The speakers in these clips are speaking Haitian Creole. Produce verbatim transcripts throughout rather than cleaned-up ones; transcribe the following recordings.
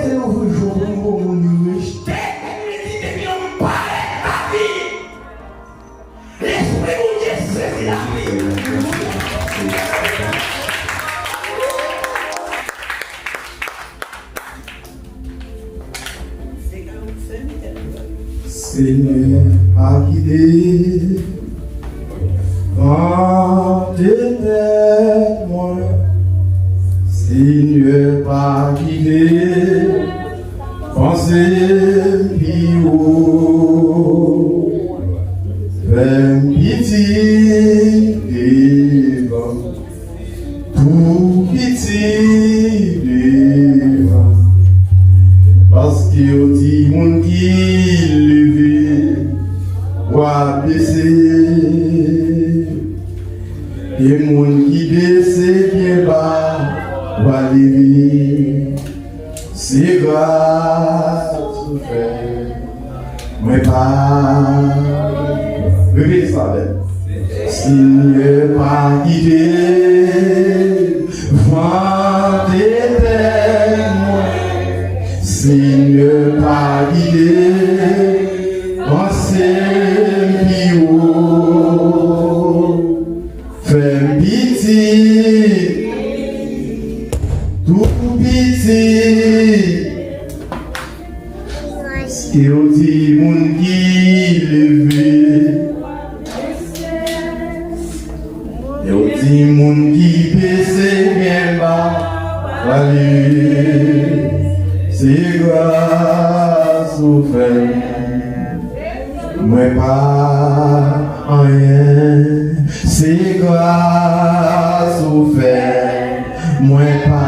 Se yon jou pou nou bon moun yo rejte enmiti depi yon palè lavi. Lespri Bondye sezi lavi. Senyè, pa kite van te tèt mwen. Senyè, pa kite panse m pi wo. Fè m piti devan. Tou piti devan. Paske yo di moun ki leve, w a bese. E moun ki bese byen ba, w a leve. Se gras ou fè. Mwen pa. Repete sa avè m. Senyè, pa kite van te tèt mwen. Senyè, pa kite panse m pi wo. Fè m piti, tou piti. Yo di moun ki leve. Yo di moun ki bese byen ba. Pale, se gras ou fè. Mwen pa anyen, se gras ou fè. Mwen pa,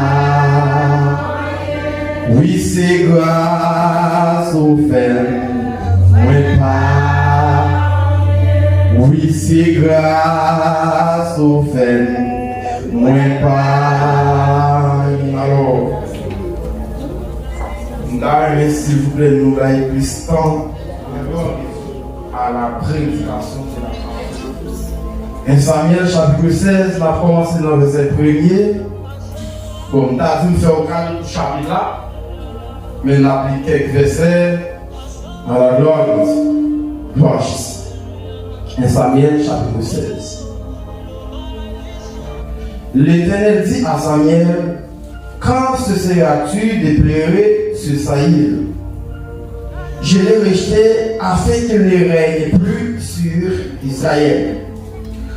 wi, se gras ou fè. Mwen pa, wi, se gras ou fè. Mwen pa. Alò, m ta renmen, silvouplè, nou bay plis tan à la prédication de la parole. En Samyèl, chapit sèz, n ap kòmanse nan vèsè premye. Bon, m ta di m fè w kado pou chapit la, men n ap li kèk vèsè. À la gloire de Dieu. Gloire à Jésus. En Samyèl, chapit sèz. L'Éternel dit à Samuel, quand cesseras-tu de pleurer sur Saül ? Je l'ai rejeté afin qu'il ne règne plus sur Israël.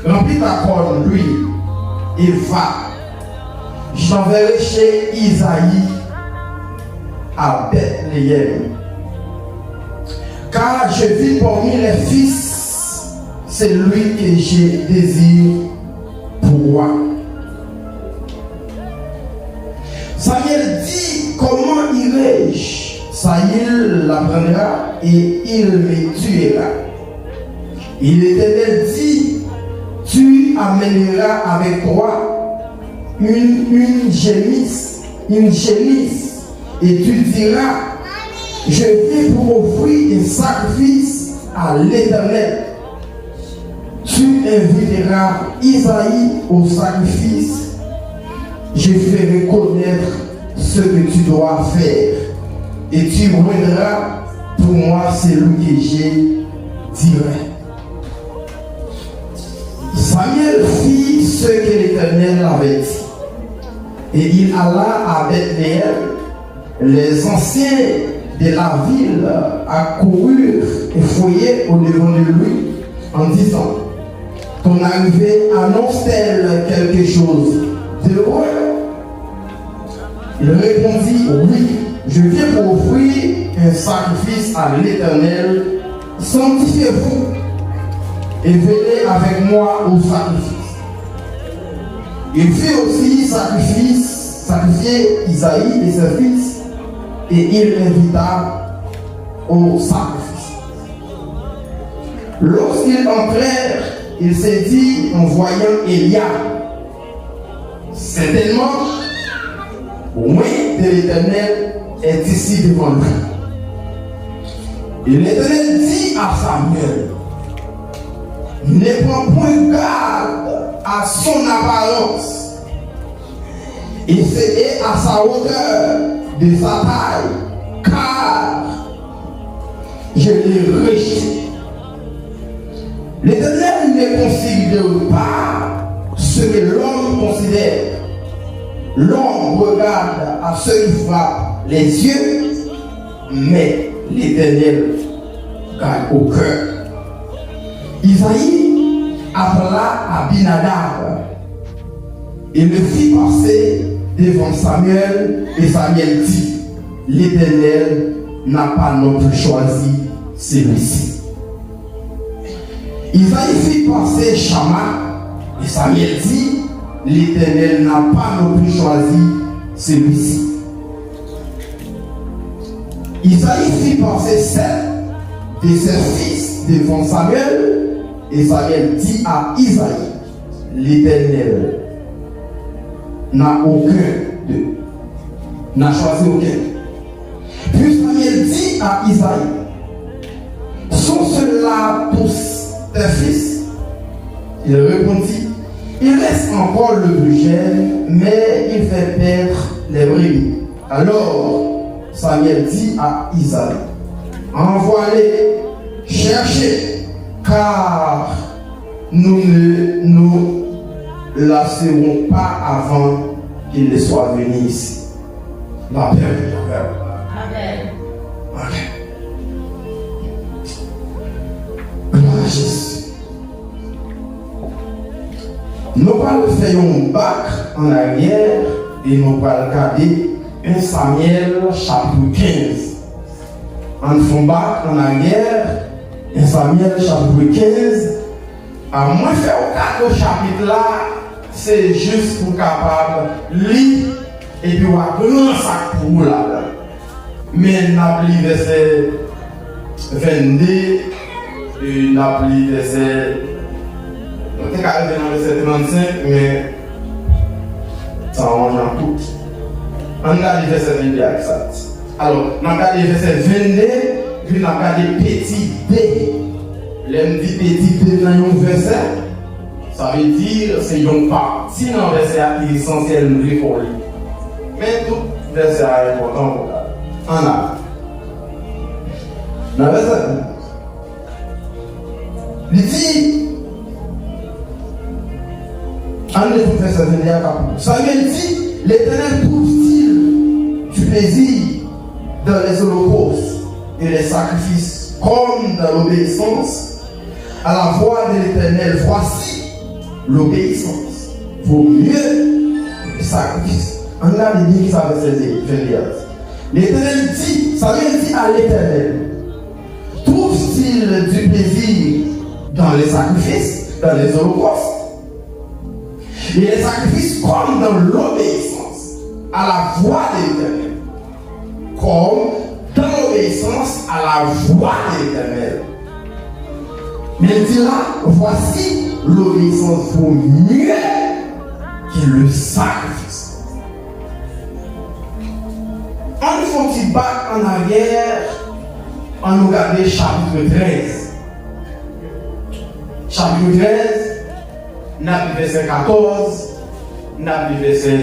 Remplis ta corne d'huile et va. J'enverrai chez Isaïe à Bethléem. Car je vis parmi les fils celui que je désire pour roi. Samuel dit, comment irai-je ? Saül l'apprendra et il me tuera. Et l'Éternel dit, tu amèneras avec toi une, une génisse, une génisse, et tu diras, je viens pour offrir un sacrifice à l'Éternel. Tu inviteras Isaïe au sacrifice. Je ferai connaître ce que tu dois faire, et tu rendras pour moi celui que je dirai. Samuel fit ce que l'Éternel avait dit, et il alla à Bethléem. Les anciens de la ville accoururent et fouillèrent au-devant de lui en disant, ton arrivée annonce-t-elle quelque chose d'heureux ? Il répondit, oui, je viens pour offrir un sacrifice à l'Éternel. Sanctifiez-vous et venez avec moi au sacrifice. Il fit aussi sacrifice, sacrifier Isaïe et ses fils, et il l'invita au sacrifice. Lorsqu'ils entrèrent, il se dit en voyant Éliab, certainement, oint de l'Éternel est ici devant lui. Et l'Éternel dit à Samuel, ne prends point garde à son apparence, et c'est, et à sa hauteur, de sa taille, car je l'ai rejeté. L'Éternel ne considère pas ce que l'homme considère. L'homme regarde à ce qui frappe les yeux, mais l'Éternel regarde au cœur. Isaïe appela Abinadab et le fit passer devant Samuel, et Samuel dit, l'Éternel n'a pas non plus choisi celui-ci. Isaïe fit passer Chama, et Samuel dit, l'Éternel n'a pas non plus choisi celui-ci. Isaïe fit passer sept de ses fils devant Samuel, et Samuel dit à Isaïe, l'Éternel n'a aucun d'eux, n'a choisi aucun. Puis Samuel dit à Isaïe, sont ceux-là tous tes fils? Il répondit, il reste encore le plus jeune, mais il fait paître les brebis. Alors Samuel dit à Isaïe, envoie-les chercher, car nous ne nous lasserons pas avant qu'il ne soit venu ici. La paix avec vous. Amen. Amen. Glwa a Jezi. Nou pral fè yon bak an aryè e nou pral gade en Samyèl chapit kenz. Ann fè yon bak an aryè, en Samyèl chapit kenz. A mwen fè w kado chapit la, se jis pou w kapab li epi w aprann sa k pou ou ladan. Men n ap li vèsè vennde, e n ap li vèsè, nou te ka rive nan vèsè trannsenk, men sa w jan kout. Ann gade vèsè vennde a ki sa l di. Alò, n ap gade vèsè vennde, epi n ap gade peti de. Lè m di peti de nan yon vèsè, sa vle di se yon pati nan vèsè a ki esansyèl m vle fè w li. Men tout vèsè a enpòtan pou w gade. Ann ale. Nan vèsè Li di, ann li vèsè vennde a k ap pou nou. Samyèl di, L'Éternel trouve-t-il du plaisir dans les holocaustes et les sacrifices, comme dans l'obéissance à la voix de l'Éternel? Voici, l'obéissance vaut mieux que le sacrifice. Ann gade byen kisa vèsè vennde a di. L'Éternel dit, Samyèl di a Letènèl, Trouve-t-il du plaisir dans les sacrifices, dans les holocaustes, et les sacrifices comme dans l'obéissance à la voix de l'Éternel, comme dans l'obéissance à la voix de l'Éternel? Men l di la, voici, l'obéissance vaut mieux que le sacrifice. Ann fè yon ti bak an aryè, ann nou gade chapit trèz. Chapit trèz, n ap li vèsè katòz, n ap li vèsè,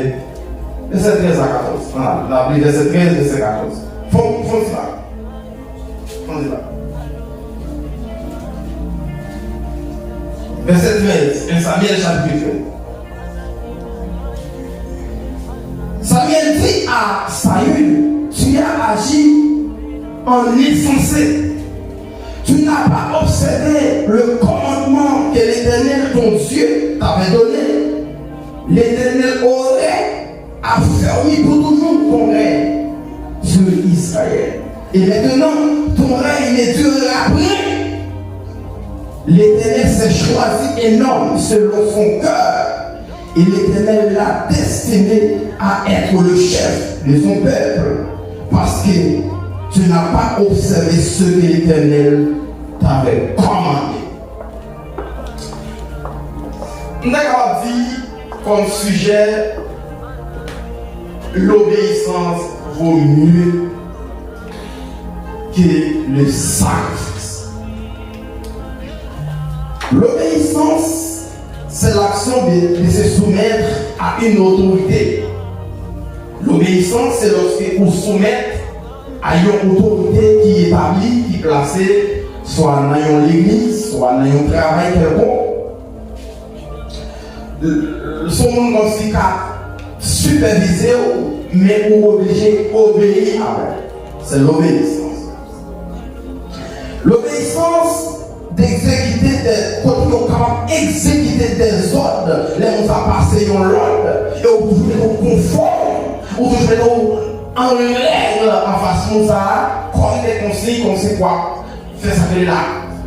vèsè trèz a katòz. Ann, n ap li vèsè trèz, vèsè katòz. Fò, fò n ti bak. Ann li la. Vèsè trèz, en Samyèl chapit trèz. Samyèl di a Saül, Tu as agi en insensé. Tu n'as pas observé le commandement que l'Éternel ton Dieu t'avait donné. L'Éternel aurait affermi pour toujours ton règne sur Israël. Et maintenant, ton règne ne durera plus. L'Éternel s'est choisi un homme selon son cœur, et l'Éternel l'a destiné à être le chef de son peuple, parce que tu n'as pas observé ce que l'Éternel t'avait commandé. M ta kapab di kòm sijè, l'obéissance vaut mieux que le sacrifice. L'obéissance, c'est l'action de, de se soumettre à une autorité. Lobeyisans se lòske ou soumèt a yon otorite ki etabli, ki plase swa nan yon legliz, swa nan yon travay kèlkonk. Se yon moun kòmsi k ap sipèvize w, men ou oblije obeyi avè l. Se lobeyisans. Lobeyisans, egzekite dè, kote yo kapab egzekite dèzòd, lè moun sa pase yon lòd, e ou toujou ret ou konfòm, ou toujou ret ou an règ anfas moun sa a, kòm de konsiy, kòmsi w ap fè sa k rele la,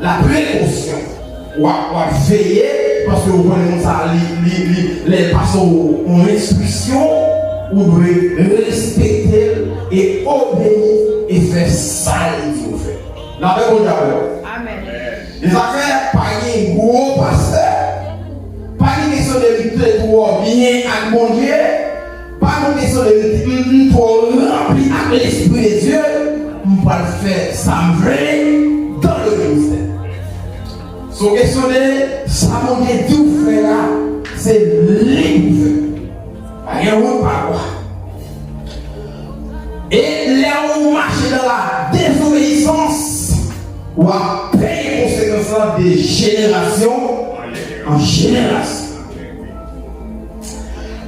la prekosyon. W ap, w ap veye, paske ou konnen moun sa a, li, li, li, lè l pase w yon enstriksyon, ou dwe respekte l e obeyi e fè sa l di w fè. Lapè Bondye avè w. Amèn. E sa fè, pa gen gwo pastè, pa gen kesyon de li te twò byen ak Bondye, pa gen kesyon de li te, m, m twò ranpli ak Lespri de Dye, m pral fè sa m vle dans le ministère. Se yon kesyon de sa Bondye di w fè a, se li pou fè. Pa gen wont, pa gen lwa. E lè ou mache dans la désobéissance, w ap peye konsekans lan de jenerasyon an jenerasyon.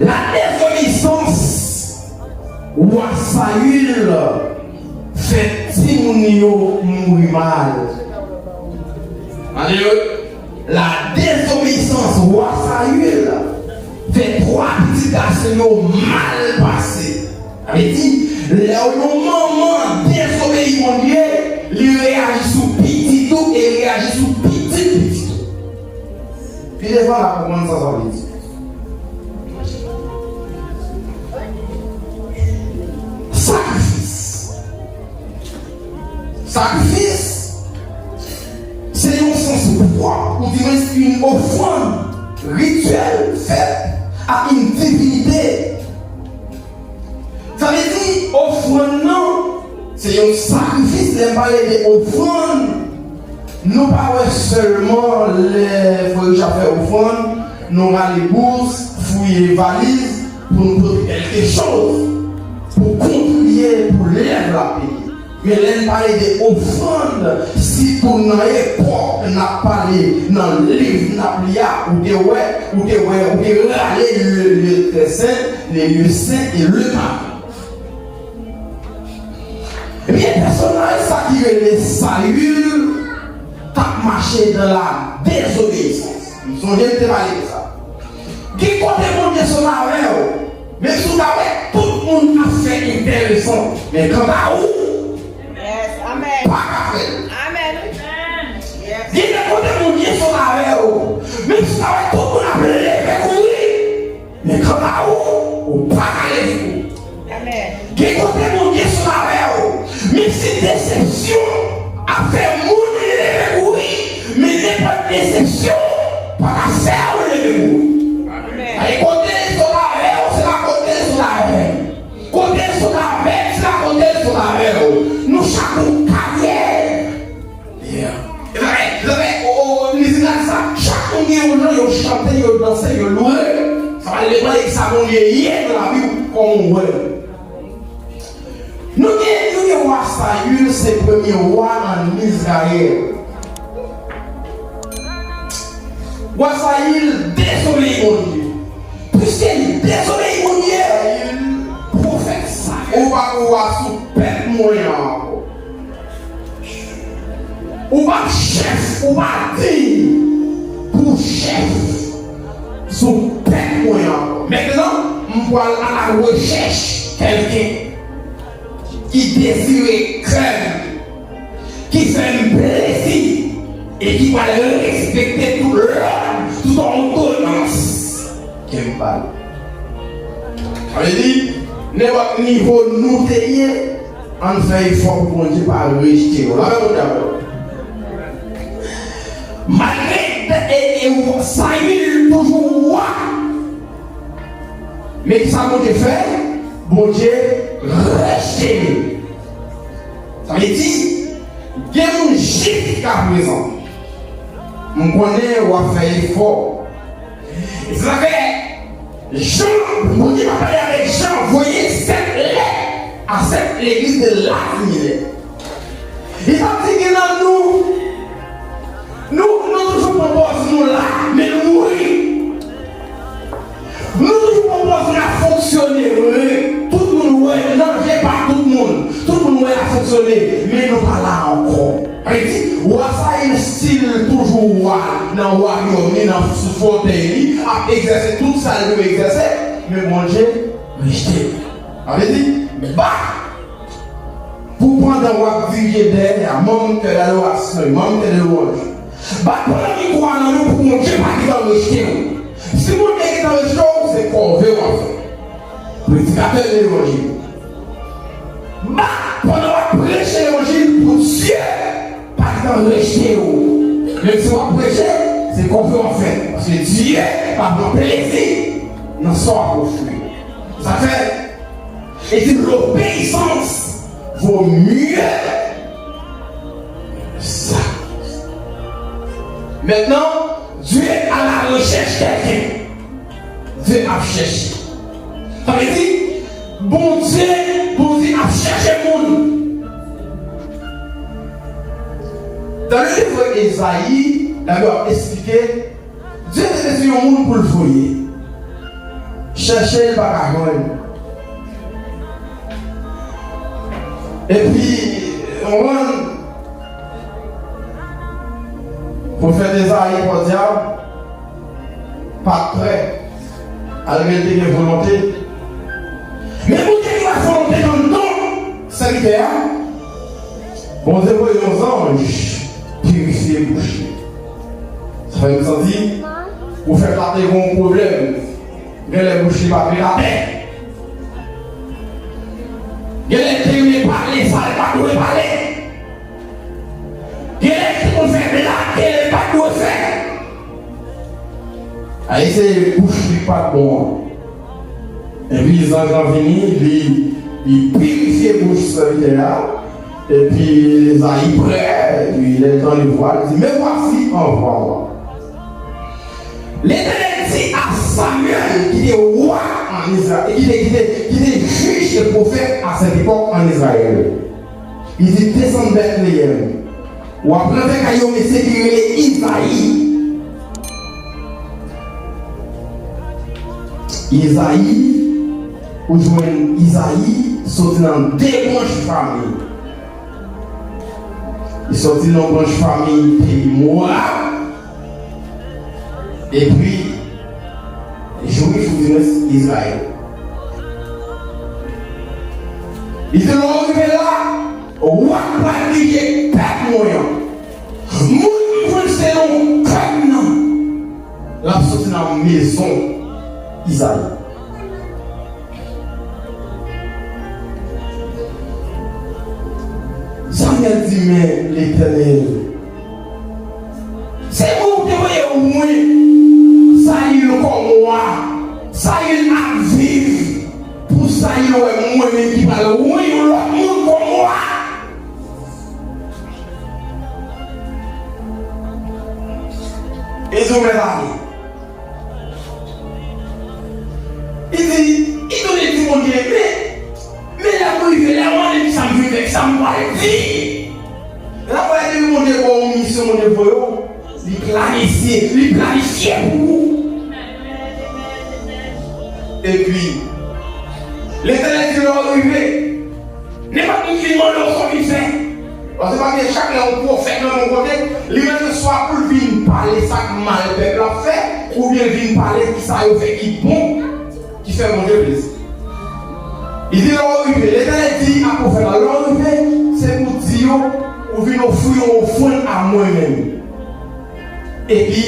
La désobéissance, wa Sayil fè timoun li yo mouri mal. Alelouya. La désobéissance, wa Sayil fè twa pitit gason yo mal pase. Sa vle di, lè yon manman dezobeyi Bondye, li reyaji sou pitit ou e li reyaji sou pitit pitit ou. Pi devan n ap konprann sa sa vle di. Sakrifis. Sakrifis, se yon sans pwòp, oudimwens yon ofrann rityèl fèt a yon divinite. Sa vle di, ofrann nan, se yon sakrifis. Lè m pale de ofrann, nou pa wè sèlman lè frè Richard fè ofrann, nou rale bous, fouye valiz pou nou pote kèlke choz pou kontribiye pou lèv la peye. Men lè n pale de ofrann, sitou nan epòk n ap pale nan liv n ap li a, ou te wè, ou te wè, ou te rale le lieu très saint, le lieu saint et le temple. Ebyen, pèsonaj sa ki rele Sayil t ap mache dans la désobéissance. M sonje m te pale de sa. Gen kote Bondye sot avè w, menm si w ta wè tout moun ap fè enteresan, men kanta ou, Yes, amèn. Pa ka fè l. Amèn. Yes. Gen de kote Bondye sot avè w, menm si w ta wè tout moun ap leve kouri, men kanta ou, ou pa ka leve kouri. Amèn. Gen kote Bondye sot avè w, menm si desepsyon ap fè moun leve kouri, men nenpòt desepsyon pa ka fè w leve kouri. Amèn. E kote l sot avè w, se pa kote l sot avè m. Kote l sot avè m, se pa kote l sot avè w. Nou chak yon karyè. Yeah. E pa, e pa, o, o, mizik la sa, chak moun gen yon jan yo chante, yo danse, yo loure. Sa pa depann de kisa Bondye ye nan lavi w, kòman w wè l. Nou gen, nou gen wa Sayil, se premye wa ann Izrayèl. Wa Sayil dezobeyi Bondye. Piske li dezobeyi Bondye, Sayil pwofèt sa. Ou pa pou wa sou pèp mwen an ankò. Ou pa chèf, ou pa diy pou chèf sou pèp mwen an ankò. Mentnan, m pral alarechèch kèlken ki dezire kè m, ki fè m plezi e ki pral respekte tout lòd, tout òdonans ke m ba l. Sa vle di, nenpòt nivo nou te ye, ann fè efò pou Bondye pa rejte nou. Lapè Bondye avè w. Malgre e, e, Sayil toujou wa, men kisa Bondye fè? Bondye rejte li. Sa vle di, gen moun jiskaprezan, m konnen w ap fè efò. E se sa fè, Jan, Bondye pa pale avèk Jan, voye sèt lèt a sèt legliz de Lasimilen. Li t ap di gen nan nou, nou, nou toujou pran pòz nou la, men nou mouri. Nou toujou pran pòz nou ap fonksyone vre. Tout moun wè, nan je pa tout moun. Tout moun wè ap fonksyone, men nou pa la ankò. Sa vle di, wa sa e stil toujou wa nan wayòm li, nan sou fòtèy li, ap egzèse tout sa l dwe egzèse, men Bondye rejte l. Sa vle di, bat pou pandan w ap dirije dèyè a, manm kè dadorasyon, manm kè de lwanj. Bat pandan mikwo a nan men w pou Bondye pa gentan rejte w. Si Bondye gentan rejte w, se kòve w ap fè. Predikatè de levanjil. Bat pandan w ap preche levanjil pou Dye pa gentan rejte w. Menm si w ap preche, se kòve w ap fè. Paske Dye pa pran plezi nan sa w ap ofri. Sa fè, e di, l'obéissance vaut mieux que le sacrifice. Mentnan, Dye a la rechèch kèlken. Dye ap chèche. Sa vle di, Bondye, Bondye ap chèche moun. Dans le livre Ezayi, Labib ap esplike, Dye te bezwen yon moun pou l voye. Chèche, l pa ka jwenn. Epi, yon moun, pwofèt Ezayi, pòdyab, pa t prè, malgre l te gen volonte. Men Bondye gen volonte anndan sèvitè a. Bondye voye yon zanj pirifye bouch li. Sa fè m santi pwofèt la te gen yon pwoblèm. Genlè bouch li pa t ret atè. Genlè l te renmen pale sa l pa t dwe pale. Genlè l te konn fè blag, genlè l pa t dwe fè. A, e se bouch li k pa t bon an. Epi zanj lan vini, li, li pirifye bouch sèvitè a. Epi Ezayi prè, epi lè l tande vwa, li di, Me voici, envoie-moi. Letènèl di a Samyèl, ki te wa ann Izra-, ki te, ki te, ki te jij e pwofèt a sèt epòk ann Izrayèl, li di, Desann Bètleyèm, w ap rantre kay yon mesye ki rele Izayi. Izayi, ou jwenn Izayi soti nan de branch fanmi. Li soti nan branch fanmi peyi Mowab, epi Jwif, ou di mwen, Izrayèl. Li di, Lè w rive la, w ap pral dirije pèp mwen an. Moun m jwenn se yon kòn nan. L ap soti nan mezon Izayi. Samyèl di, Men Letènèl, se mwen ou te voye wi Sayil kòm wa. Sayil ap viv pou Sayil wè mwen menm ki pral wi yon lòt moun kòm wa. Li di, Ou mèt ale. Li di, li tounen di Bondye, Men, men lè m rive, lè m ale, kisa m vin fè, kisa m pral di? Lè w wè depi Bondye ba w yon misyon, Bondye voye w, li planifye, li planifye pou ou. Epi, Letènèl di, Lè w rive, nenpòt moun ki vin mande w sa w vin fè. Paske pa gen, chak lè yon pwofèt nan yon kote, li mete swa pou l vin pale sa k mal pèp la ap fè, oubyen l vin pale ki sa yo fè ki bon, ki fè Bondye plezi. Li di, Lè w rive, Letènèl di a pwofèt la, Lè w rive, se pou w di yo, ou vin ofri yon ofrann a mwen menm. Epi,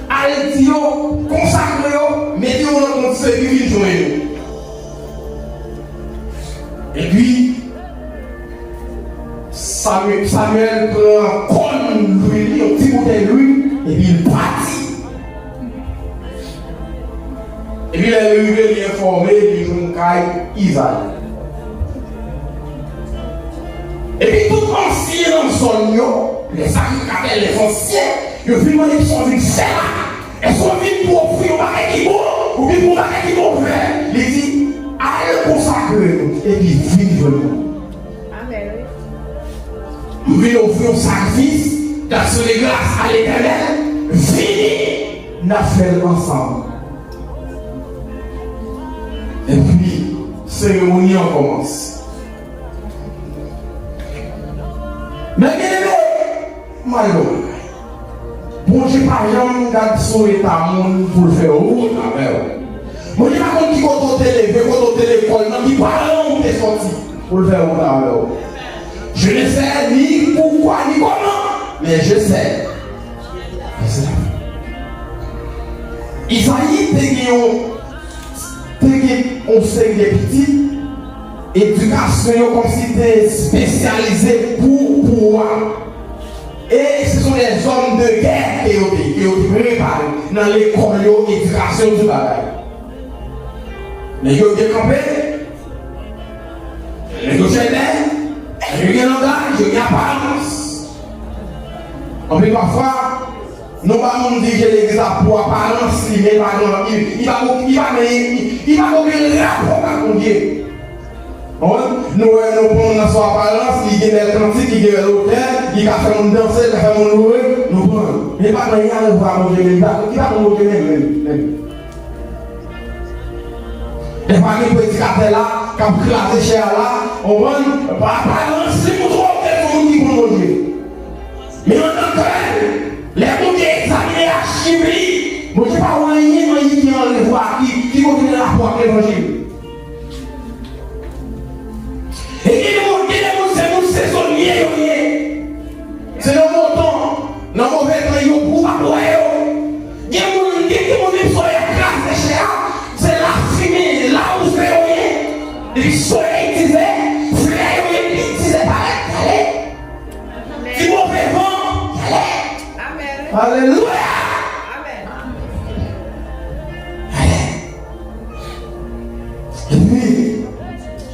al di yo, konsakre yo, mete yo nan kondisyon epi vin jwenn yo. Epi, Samyèl, Samyèl pran kòn lwil li, yon ti boutèy lwil, epi l pati. Epi lè li rive, li enfòme, li jwenn kay Izayi. Epi tout ansyen nan zòn yo, lè sakrifikatè, lè ansyen, yo vin mande kisa w vin fè la. Èske w vin pou ofri yon bagay ki bon? Ou gen yon bagay ki move, li di, al konsakre nou, epi vin jwenn mwen. Amèn, wi. M vin ofri yon sakrifis d'aksyon de gras a Letènèl, vini, n ap fè l ansanm. Epi, seremoni an kòmanse. Men byeneme, m al yon bagay. Bondye pa janm gad sou eta moun pou l fè wout avè w. Bondye pa konn ki kote w te leve, kote w te lekòl, nan ki paran w te sòti pou l fè wout avè w. Je ne sais ni pourquoi ni comment, mais je sais. Izayi te gen yon, te gen yon seri de pitit, edikasyon yo kòmsi te espesyalize pou, pou wa. E ce sont des hommes de guerre ke yo te, ke yo te prepare nan lekòl yo, edikasyon tout bagay. Nèg yo te kanpe, nèg yo chèlbè, nèg yo gen langaj, yo gen aparans. Anpil pafwa, nou ba moun dirije legliz la pou aparans li, men li pa gen, li, li pa gen, li pa gen, li, li pa gen okenn rapò ak Bondye. Konprann? Nou wè, nou pran moun nan sou aparans, li gen bèl kantik, li gen bèl odè, li ka fè moun danse, li ka fè moun loure, nou pran. Men li pa gen anyen a wè ak Bondye menm, li pa, li pa konn Bondye menm, menm, menm. Dèfwa gen predikatè la k ap kraze chè a la, konprann? Pa, pa rann si moun twò, se yon moun ki konn Bondye. Men anndan kè l, lè Bondye egzamine achiv li, Bondye pa wè anyen, anyen ki an revwa, ki, ki gen okenn rapò ak levanjil. E gen de moun, gen de moun, se moun sezonye yo ye. Se nan bon tan, nan move tan, yo pou w ap wè yo. Gen moun, gen, gen moun menm sou yo kraze chè a, se lafimen, lawouze yo ye. Depi solèy dize, flè yo ye, li dize parèt, ale. Ti move van, ale. Amèn. Alelouya. Amèn. Ale. Epi,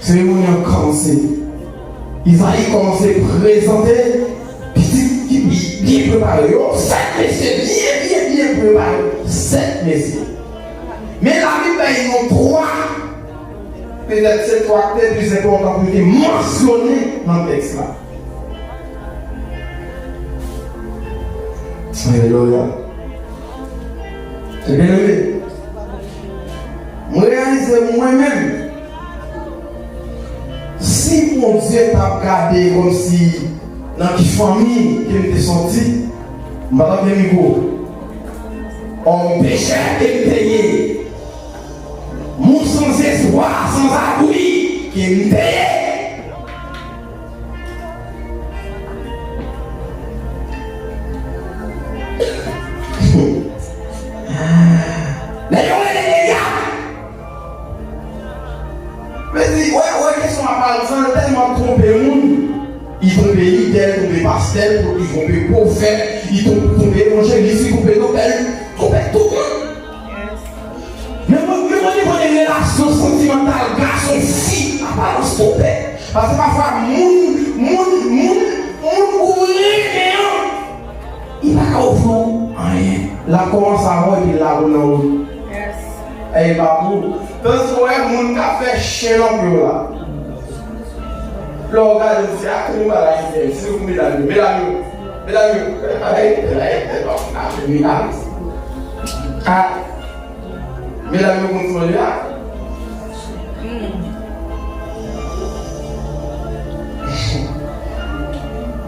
seremoni an kòmanse. Izayi kòmanse prezante pitit ki byen, byen prepare yo. Sèt mesye byen, byen, byen prepare. Sèt mesye. Men Labib bay nou twa. Petèt se twa ki te plis enpòtan pou te mansyone nan tèks la. Alelouya. Byeneme, mwen reyalize mwen menm, si Bondye t ap gade kòmsi nan ki fanmi ke m te sòti, m pa t ap gen mikwo. Òm pechè ke m te ye, moun sanzespwa, sanzabri ke m te ye. Lè yo rele Eliab, men di, wè, wè, kesyon aparans lan, yo tèlman twonpe moun. Li twonpe lidè, li twonpe pastè, li twonpe pwofèt, li twonpe, twonpe evanjelis, li twonpe doktè, li twonpe tout moun. Men mwen, men mwen, mwen, relasyon santimantal gason fi, aparans twonpe. Paske pafwa moun, moun, moun, moun ou renmen an, li pa ka ofri w anyen. L ap kòmanse avè w epi l lage w nan wout. Ey, babou. Tanzan w wè moun k ap fè chen nan pye w la. Lè w gade, w di, "A, ki bagay, se, se pou medam yo, medam yo, medam yo, e bagay, e bagay, e bagay, a, medam yo, a." Medam yo konn sa yo ye a.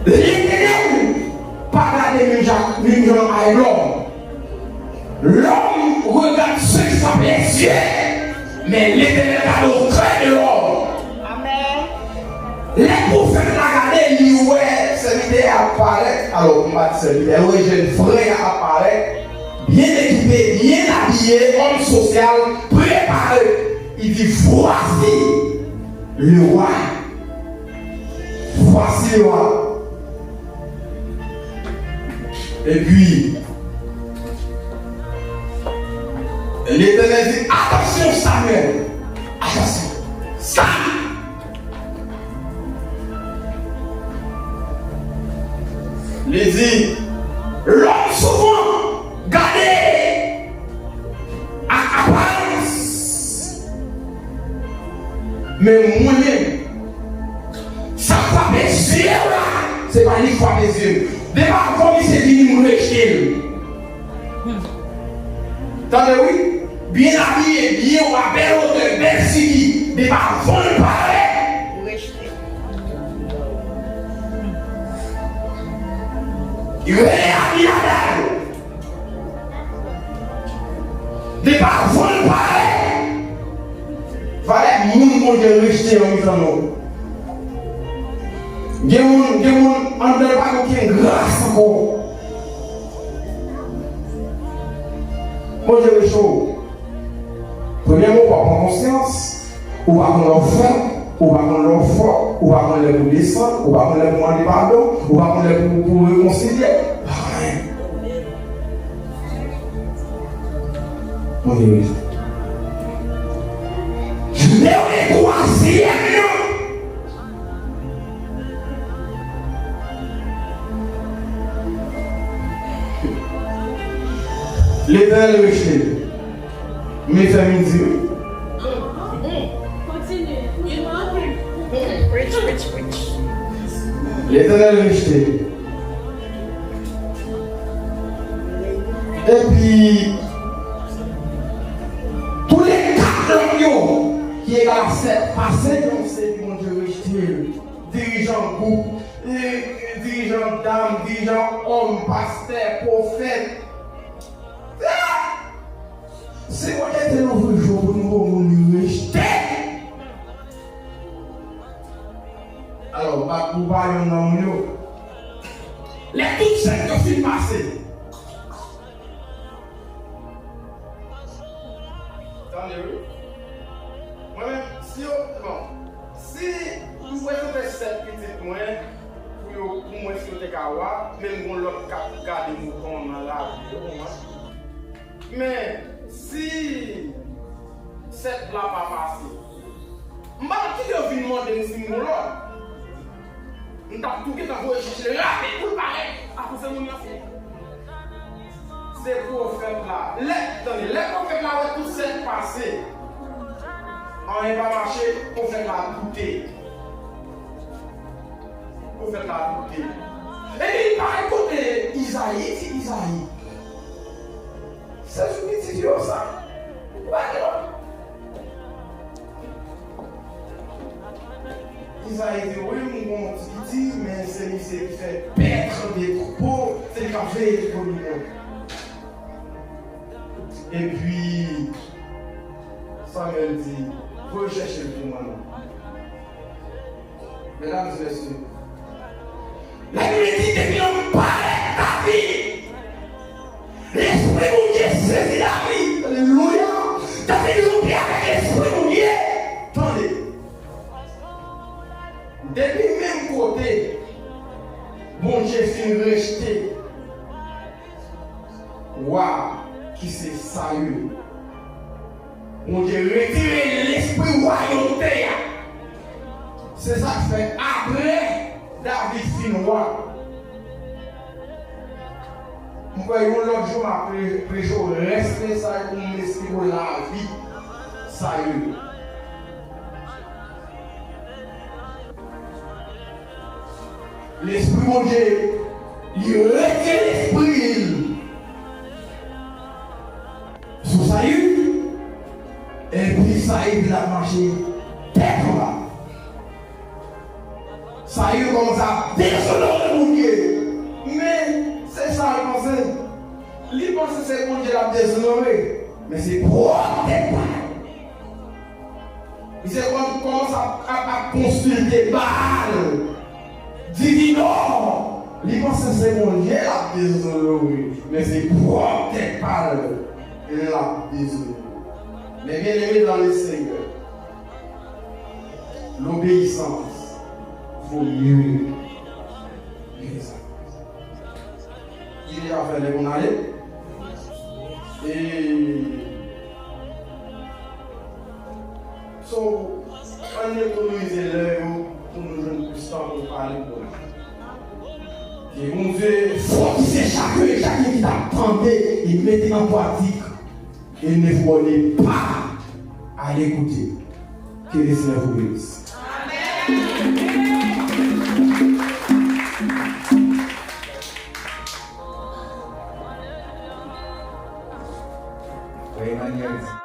Letènèl pa gade menm jan, menm jan ak lòm. L'homme regarde ce qui frappe les yeux, mais l'Éternel regarde au cœur de l'homme. Amèn. Lè pwofèt la gade, li wè sèvitè a ap parèt, alò, m pa di sèvitè, li wè jèn frè a ap parèt, byen ekipe, byen abiye, òm sosyal, prepare. Li di, "Voici le roi. Voici le roi." Epi, Letènèl di, "Atansyon, Samyèl! Atansyon! Sam!" Li di, lòm souvan gade ak, ak aparans Men mwen menm, sa k frape zye w la, se pa li k frape zye m. Depi avan misye vini, m rejte l. Tande wi, byen abiye, byen wa, bèl wotè, bèl figi. Depi avan l parèt, ou rejte l. Li rele Abinadab. Depi avan l parèt, valè moun Bondye rejte nan mitan nou. Gen moun, gen moun anndan l pa gen okenn gras ankò. Bondye rejte w. Premyèman, ou pa pran konsyans. Ou pa konn lè w fèb, ou pa konn lè w fò, ou pa konn lè pou desann, ou pa konn lè pou mande padon, ou pa konn lè pou, pou rekonsilye. Pa konn anyen. Mwen gen rezon. Nimewo de twazyèm nan. Letènèl rejte l. Men fè m di wi. Letènèl rejte. Epi, tou le kat lòt yo, ki egal a sèt pase, se Bondye rejte l. Dirijan gwoup, eh, dirijan dam, dirijan òm, pastè, pwofèt. Ah! Si Bondye te louvri je w pou nou wè moun li rejte. Alò, bat pou pa yonn nan moun yo. Lè tout sèt yo fin pase. Tande wi. Mwen menm, si yo, bon, si m prezante sèt pitit mwen pou yo, pou m wè si yo te ka wa, men m gon lòt k ap gade mouton nan lavi, ou konprann? Men, si sèt la pa pase, m pa t ap kite yo vin mande m si m gon lòt. M t ap tou gentan voye chèche l rapid pou l parèt. Akoz se moun nan fè. Se pwofèt la. Lè, tande, lè pwofèt la wè tout sèt pase, anyen pa mache, pwofèt la doute. Pwofèt la doute. Epi li parèt kote Izayi, di Izayi, se sou pitit yo sa. Ou pa gen lòt. Izayi di, wi, m gon ti piti, men se misye ki fè pèt de twoupo, se li k ap veye twoupo li yo. Epi, Samyèl di, voye chèche l pou mwen non. Medam e mesye, Labib di depi nan palè David, Lespri Bondye sezi David. Alelouya! David lonpe avèk Lespri Bondye. Tande. Depi menm kote Bondye fin rejte wa ki se Sayil, Bondye retire lespri wayòte a. Se sa k fè apre David fin wa, m kwè yon lòt jou m ap pre-, preche w rès mesaj pou m esplike w lavi Sayil. Lespri Bondye, li retire lespri l sou Sayil, epi Sayil vin ap mache tèt anba. Sayil kòmanse ap dezonore Bondye. Men, se sa l panse. Li panse se Bondye l ap dezonore, men se pwòp tèt pa l. Misye kòm-, kòmanse ap, ap, ap konsilte Baal, divinò. Li panse se Bondye l ap dezonore, men se pwòp tèt pa l l ap dezonore. Men byeneme dans le Seigneur, l'obéissance vaut mieux que les sacrifices. Ki deja fè lè pou n ale. E, so, ann ekonomize lè yo pou nou jwenn plis tan pou n pale pou la. Ke Bondye fòtifye chaken, chaken ki t ap tande e mete an pratik, et ne vous bornez pas à l'écouter. Que le Seigneur vous bénisse. Frè Emmanuel.